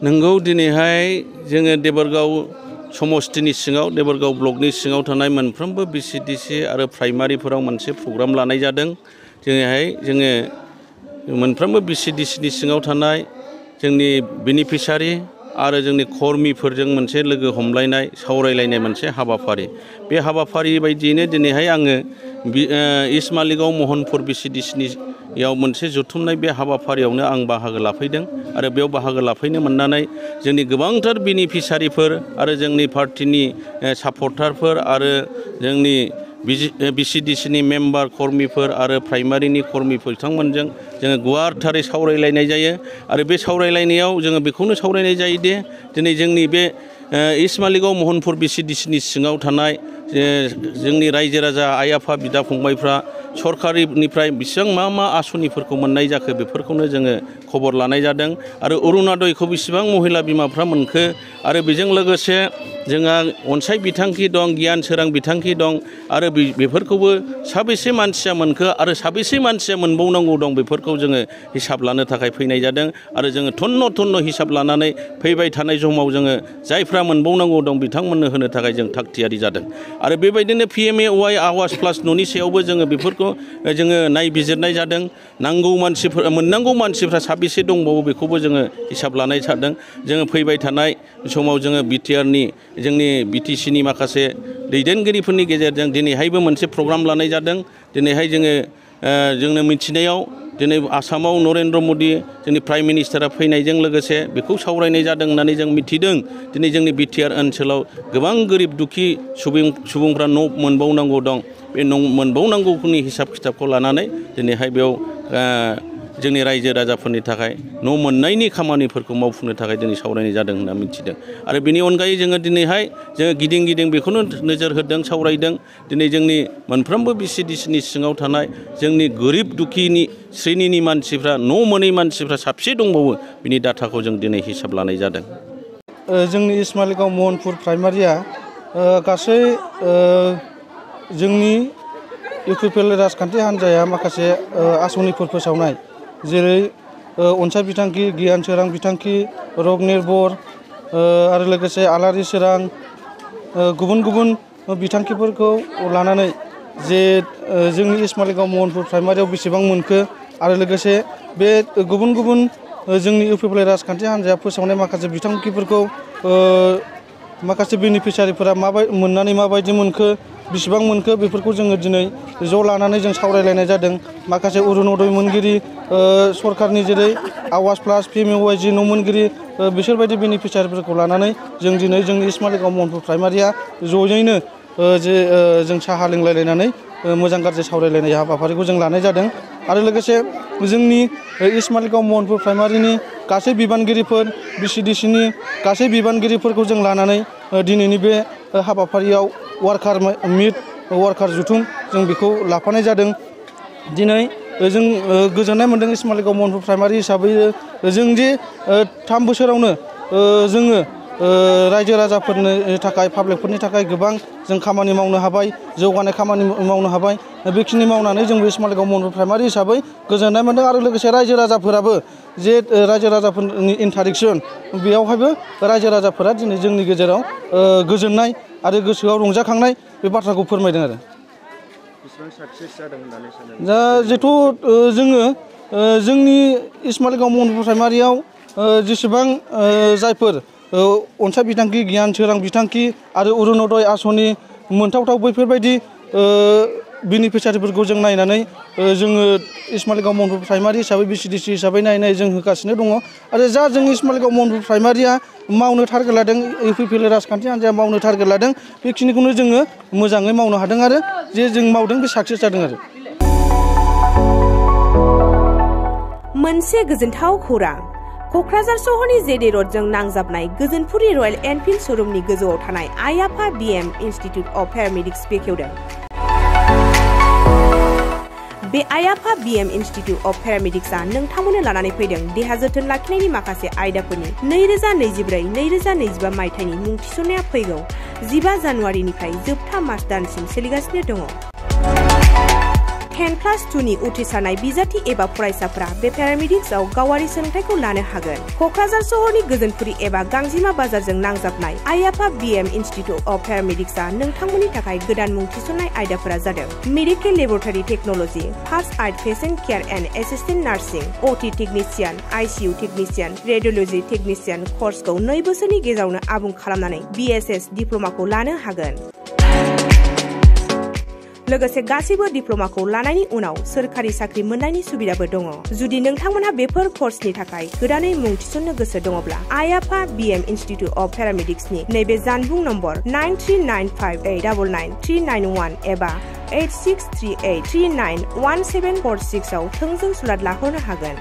नोंगौ दिनैहाय जोङो देबरगाव समस्तिनि सिङाव देबरगाव ब्लकनि सिङाव थानाय मोनफ्रोमबो बिसिडिसि आरो प्राइमारिफोराव मोनसे प्रग्राम लानाय जादों। दिनैहाय जोङो मोनफ्रोमबो बिसिडिसिनि सिङाव थानाय जोंनि बेनिफिसारि आरो जोंनि कर्मिफोरजों मोनसे लोगो हमलायनाय सावरायलायनाय मोनसे हाबाफारि। बे हाबाफारि बायदियैनो दिनैहाय आङो इस्ट मालिगाव महनपुर बिसिडिसिनियाव मोनसे जथुमनाय बे हाबाफारियावनो आं बाहागो लाफैदों आरो बेयाव बाहागो लाफैनो मोननानै जोंनि गोबांथार बेनिफिसारिफोर आरो जोंनि पार्टिनि सापर्टारफोर आरो जोंनि बिसिडिसिनि मेम्बार कर्मिफोर आरो प्राइमारिनि कर्मिफोर बिथांमोनजों जोङो गुवारथारै सावरायलायनाय जायो आरो बे सावरायलायनायाव जोङो बेखौनो सावरायनाय जायोदि दिनै जोंनि बे इस्ट मालिगाव महनपुर बिसिडिसिनि सिङाव थानाय जोंनि रायजो राजा आइ आफा बिदा फंबायफ्रा सरकारिनिफ्राय बेसेबां मा आस'निफोरखौ मोननाय जाखो बेफोरखौनो जोङो खबर लानाय जादों आरो अरुण'दयखौ बेसेबां महिला बिमाफ्रा मोनखो आरो बेजों लोगोसे जोंहा अनसाय बिथांखि दं गियान सोरां बिथांखि दं आरो बेफोरखौबो साबेसे मानसिया मोनखो आरो साबेसे मानसिया मोनबावनांगौ दं बेफोरखौ जोङो हिसाब लानो थाखाय फैनाय जादों आरो जोङो थन्न हिसाब लानानै फैबाय थानाय समाव जोङो जायफ्रा मोनबावनांगौ दं बिथांमोननो होनो थाखाय जों थाग थियारि जादों आरो बेबायदिनो PMAY आवास प्लास न'नि सायावबो जोङो बेफोरखौ जोङो नायबिजिरनाय जादों। मोननांगौ मानसिफ्रा साबेसे दंबावो बेखौबो जोङो हिसाब लानाय जादों। जोङो फैबाय थानाय समाव जोङो BTRनि जोंनि BTCनि माखासे दैदेनगिरिफोरनि गेजेरजों दिनैहायबो मोनसे प्रग्राम लानाय जादों। दिनैहाय जोंनो मिथिनायाव दिनै आसामाव नरेन्द्र मदि जोंनि प्राइम मिनिस्टारा फैनायजों लोगोसे बेखौ सावरायनाय जादों होननानै जों मिथिदों। दिनै जोंनि BTR ओनसोलाव गोबां गोरिब दुखि सुबुंफ्रा न' मोनबावनांगौ दं। बे मोनबावनांगौफोरनि हिसाब खिथाबखौ लानानै दिनैहाय बेयाव जोंनि रायजो राजाफोरनि थाखाय न' मोननायनि खामानिफोरखौ मावफुंनो थाखाय दिनै सावरायनाय जादों होनना मिथिदों आरो बेनि अनगायै जोङो दिनैहाय जोङो गिदिं बेखौनो नोजोर होदों सावरायदों दिनै जोंनि मोनफ्रोमबो बिसिडिसिनि सिङाव थानाय जोंनि गोरिब दुखिनि श्रेणिनि मानसिफ्रा न' मोनै मानसिफ्रा साबसे दंबावो बिनि डाटाखौ जों दिनै हिसाब लानाय जादों। जोंनि इस्ट मालिगाव महनपुर प्राइमारिया गासै जोंनि इउपिपिएल राजखान्थि हान्जाया माखासे आस'निफोर फोसावनाय जेरै अनसाय बिथांखि गियान सोरां बिथांखि रग निर्भर आरो लोगोसे आलारि सोरां गुबुन बिथांखिफोरखौ लानानै जे जोंनि इस्ट मालिगाव महनपुर प्राइमारियाव बेसेबां मोनखो आरो लोगोसे बे गुबुन जोंनि इउपिपिएल राजखान्थि हान्जाया फोसावनाय माखासे बिथांखिफोरखौ माखासे बेनिफिसारिफोरा मोननानै माबायदि मोनखो बेसेबां मोनखो बेफोरखौ जोङो दिनै ज' लानानै जों सावरायलायनाय जादों। माखासे अरुण'दय मोनगिरि सरकारनि जेरै आवास प्लास PMAY न' मोनगिरि बिसोरबायदि बेनिफिसारिफोरखौ लानानै जों दिनै जोंनि इस्ट मालिगाव महनपुर प्राइमारिया ज'यैनो जों साहा लोंलायलायनानै मोजां गाज्रि सावरायलायनाय हाबाफारिखौ जों लानाय जादों आरो लोगोसे जोंनि इस्ट मालिगाव महनपुर प्राइमारिनि गासै बिबानगिरिफोर बिसिडिसिनि गासै बिबानगिरिफोरखौ जों लानानै दिनैनि बे हाबाफारियाव वार्कार जुथुम जों बेखौ लाफानाय जादों। दिनै जों गोजोननाय मोनदों इस्ट मालिगाव महनपुर प्राइमारि हिसाबै जों जे 3 बोसोरावनो जोङो रायजो राजाफोरनि थाखाय पाब्लिकफोरनि थाखाय गोबां जों खामानि मावनो हाबाय जौगानाय खामानि मावनो हाबाय बेखिनि मावनानै जों इस्ट मालिगाव महनपुर प्राइमारि हिसाबै गोजोननाय मोनदों आरो लोगोसे रायजो राजाफोराबो जे रायजो राजाफोरनि इन्टारेक्सन बेयावहायबो रायजो राजाफोरा दिनै जोंनि गेजेराव गोजोननाय आरो गोसोआव रंजाखांनाय बे बाथ्राखौ फोरमायदों आरो दा जिहेथु जोङो जोंनि इस्ट मालिगाव महनपुर प्राइमारियाव जेसेबां जायफोर अनसाय बिथांखि गियान सोरां बिथांखि आरो अरुण'दय आस'नि मोनथावथाव बैफोरबायदि बेनिफिसारिफोरखौ जों नायनानै जोङो इस्ट मालिगाव महनपुर प्राइमारि हिसाबै बिसिडिसि हिसाबै नायनाय जों होगासिनो दङ आरो जा जों इस्ट मालिगाव महनपुर प्राइमारिया मावनो टारगेट लादों इउपिपिएल राजखान्थि हान्जाया मावनो टारगेट लादों बेखिनिखौनो जोङो मोजाङै मावनो हादों आरो जे जों मावदों बे साक्सेस जादों आरो मोनसे गोजोनथाव खौरां क'क्राझार सहरनि जेडे रडजों नांजाबनाय गोजोनपुरि रयेल एनफिल्ड श'रुमनि गोजौआव थानाय आइ आफा BM इन्स्टिट्युट अफ पेरामेडिक्स बेखेवदों। बे आइ आफा BM इन्स्टिट्युट अफ पेरामेडिक्सआ नोंथांमोननो लानानै फैदों देहा जोथोन लाखिनायनि माखासे आयदाफोरनि 2024-2025 मायथाइनि मुं थिसननाया फैगौ 15 जानुवारिनिफ्राय जोबथा मार्च दानसिम सोलिगासिनो दङ। 10+2नि उथ्रिसारनाय बिजाथि एबा फरायसाफोरा बे पेरामेडिक्सआव गावारि सोलोंथाइखौ लानो हागोन। क'क्राझार सहरनि गोजोनपुरि एबा गांजिमा बाजारजों नांजाबनाय आइ आफा BM इनस्टिट्युट अफ पेरामेडिक्सआ नोंथांमोननि थाखाय गोदान मुं थिसननाय आयदाफोरा जादों medical laboratory technology, first aid patient care and assistant nursing, OT technician, ICU technician, radiology technician कर्सखौ 2 बोसोरनि गेजेरावनो आबुं खालामनानै BSS डिप्ल'माखौ लानो हागोन। लोगोसे गासैबो डिप्ल'माखौ लानायनि उनाव सोरखारि साख्रि मोननायनि सुबिदाबो दङ। जुदि नोंथांमोनहा बेफोर कर्सनि थाखाय गोदानै मुं थिसननो गोसो दङब्ला आइ आफा BM इनस्टिट्युट अफ पेरामेडिक्सनि नैबे जानबुं नम्बर 9395899391 एबा 8638391746 आव थोंजों सुलाद लाहरनो हागोन।